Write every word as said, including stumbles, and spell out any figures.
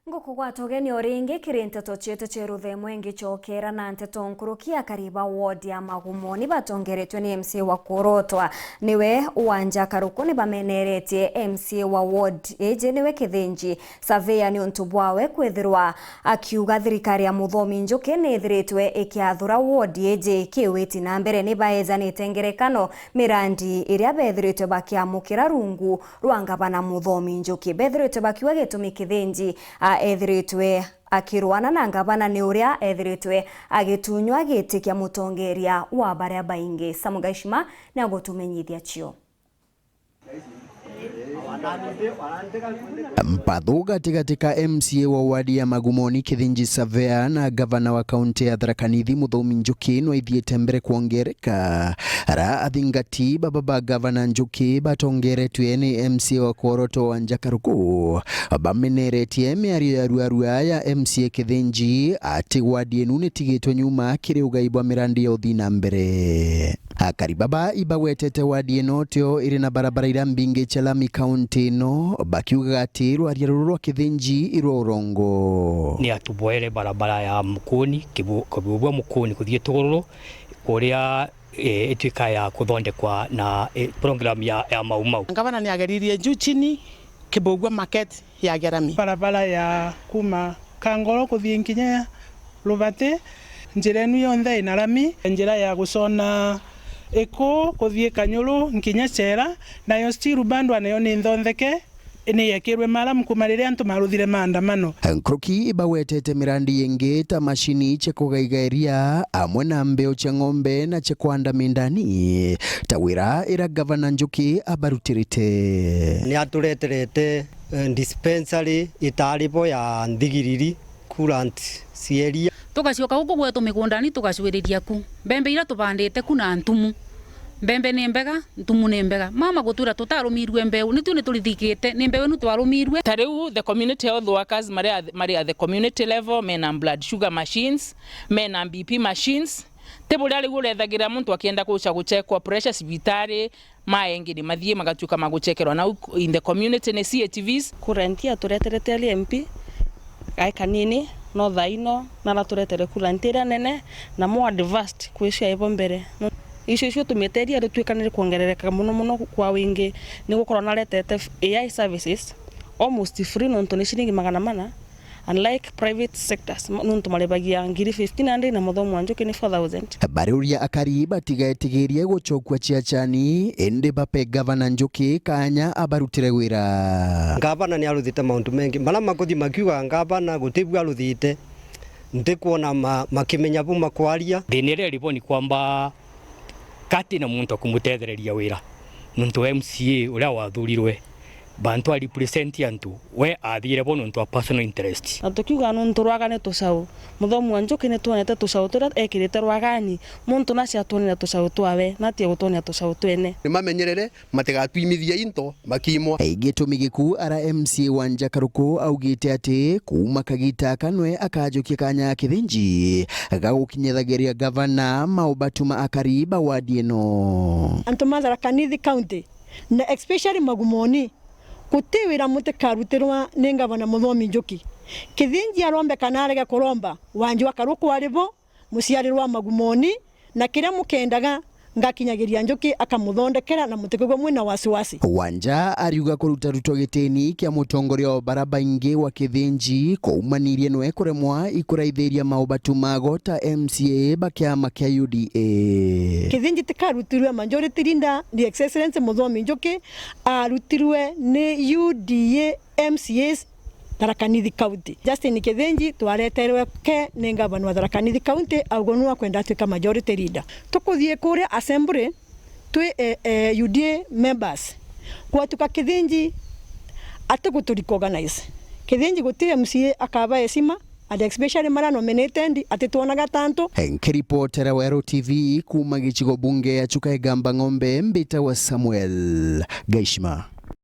Ngukugwata ugeni o ringi kiri nteto cietu cia ruthemo ingicokera na nteto nkuruki. Akari ba ward ya Magumoni batongeretwe ni M C A wa kuorotwa niwe Wanja Karuku nibameneretie M C A wa ward iji niwe Kithinji Surveyor niuntu bwawe kwithirwa akiuga thirikari ya Muthomi Njuki niithiritwe ikiathura ward iji ikiwiti na mbere. Nibaejanite ngerekano mirandi iria bethiritwe bakiamukira rungu rwa ngavana Muthomi Njuki. Bethiritwe bakiuga gitumi Kithinji a ethiritwe akirwana na ngavana ni uria ethiritwe agitunywa giti kia mutongeria wa baria baingi. Sam Gaishima ni agutumenyithia cio. Mpathu gatigati ka M C A wa wadi ya Magumoni Kithinji Surveyor na gavana wa kaunti ya Tharaka Nithi Muthomi Njuki nwaithiite mbere kwongereka. Ara athingati baba ba gavana Njuki batongeretwe ni M C A wa kuorotwa Wanja Karuku bameneretie miario ya ruarua ya M C A Kithinji ati wadi inu nitigitwe nyuma kiri ugai bwa mirandi ya uthii na mbere. Akari baba ibagwetete wadi ino tio iri na barabara iria mbingi cia lami kaunti ino, bakiugaga ati rwaria ruru rwa Kithinji i rwa urongo. Ni atuboere barabara ya Mukuni, kibu-, kibu bwa Mukuni kuthii Tugururu, kuria, eh, itwika ya kuthondekwa na, eh, program ya, ya Mau Mau. Ngavana ni ageririe juu chini, Kibugua Market ya Gerami. Barabara ya kuma Kangoro kuthii nkinya Rubati, njira inu yonthe ina rami. Njira ya gucona Iku kuthii Kanyuru nkinya Chera, nayo still bado nayo ni nthontheke, ni yekirwe maramu kuma riria antu maruthire maandamano. Nkuruki ibagwetete mirandi ingi ta mashini cia kugaiga iria, amwe na mbeu cia ng'ombe na cia kwanda mindani, ta wira ira gavana Njuki abarutirite. Ni atureterete, eh, dispensary itari bo ya Nthigiriri, Kurant, Cieria. Tugacoka guku gwetu migundani tugacwiriria ku. Mbembe iria tubandite ku na ntumu. Mbembe ni mbega, ntumu ni mbega. Mama gutwira tutarumirue mbeu, ni tu ni turithikite, ni mbeu inu twarumirue. Ta riu the community health workers mari at, mari at the community level, mena blood sugar machines, mena B P machines. Ti buria riu urethagira muntu akienda guca guchekwa pressure cibitari, maengi ni mathii magatuika ma guchekerwa nau in the community ni C H Vs. Kurant atureterete ari M P, ai kanini, no thaa ino naraturetere kurant iria nene na more advanced kwi cia ibo mbere. No, icio icio tumiteria rituika ni rikwongerereka muno muno kwa wingi, ni gukorwa naretete A I services almost free nontu ni ciringi magana mana. Unlike private sectors, ma-, nontu maribagia ngiri fifteen hundred na Muthomi wa Njuki ni four thousand. Bariuria akari batigetigirie gucokua ciachani, indi bape gavana Njuki kanya abarutire wira. Gavana ni aruthite maundu mengi, maria makuthi makiuga gavana gutibu aruthite, ntikwona ma-, makimenya bu makwaria. Thina iria iribo ni kwamba kati na muntu akumutethereria wira, nontu M C A uria wathurirwe, bantu a represent antu, we athire bo nontu a personal interest. Na tukiuga nontu rwaga ni tucau, Muthomi wa Njuki ni twonete tucau turia ekirite rwagani, muntu naci atwonere tucau twawe, na atige gutwonera tucau twene. Ni mamenyerere, matigatwimithie into makiimwa. Gitumi giku ara M C A Wanja Karuku augite ati kuuma kagita aka nwe akajukia kanya ya Kithinji ga gukinyithagiria gavana maubatu ma akari ba wadi ino. Antu ma Tharaka Nithi County, na especially Magumoni, guti wira mutikarutirwa ni gavana Muthomi Njuki. Kithinji arombe kana arege kuromba, Wanjwa Karuku ari bo, muciarirwa Magumoni, na kiria mukendaga ngakinyagiria Njuki akamuthondekera na mutikwigua mwina wasiwasi. Wanja ariuga kurutarutwa gitini kia mutongoria wa bara baingi wa Kithinji kwaumanirie nwe kuremwa ikuraithiria maubatu mago ta M C A ba kiama kia U D A. Kithinji tikarutirwe majority leader, the Excellency Muthomi Njuki arutirwe ni U D A M C As Tharaka Nithi County. Justin Kithinji twareterwe ke ni ngavana wa Tharaka Nithi County, augo nwa kwenda atuika majority leader. Tukuthii kuria assembly twi, eh, eh, U D A members. Kwatuka Kithinji ati gutu recognize. Kithinji guti M C A akaba heshima, and especially mara nominated, ati twonaga tantu. Nkiripotera Weru T V kuuma gicigo bunge ya Chuka Igamba Ng'ombe, mbitagwa Samuel Gaishima.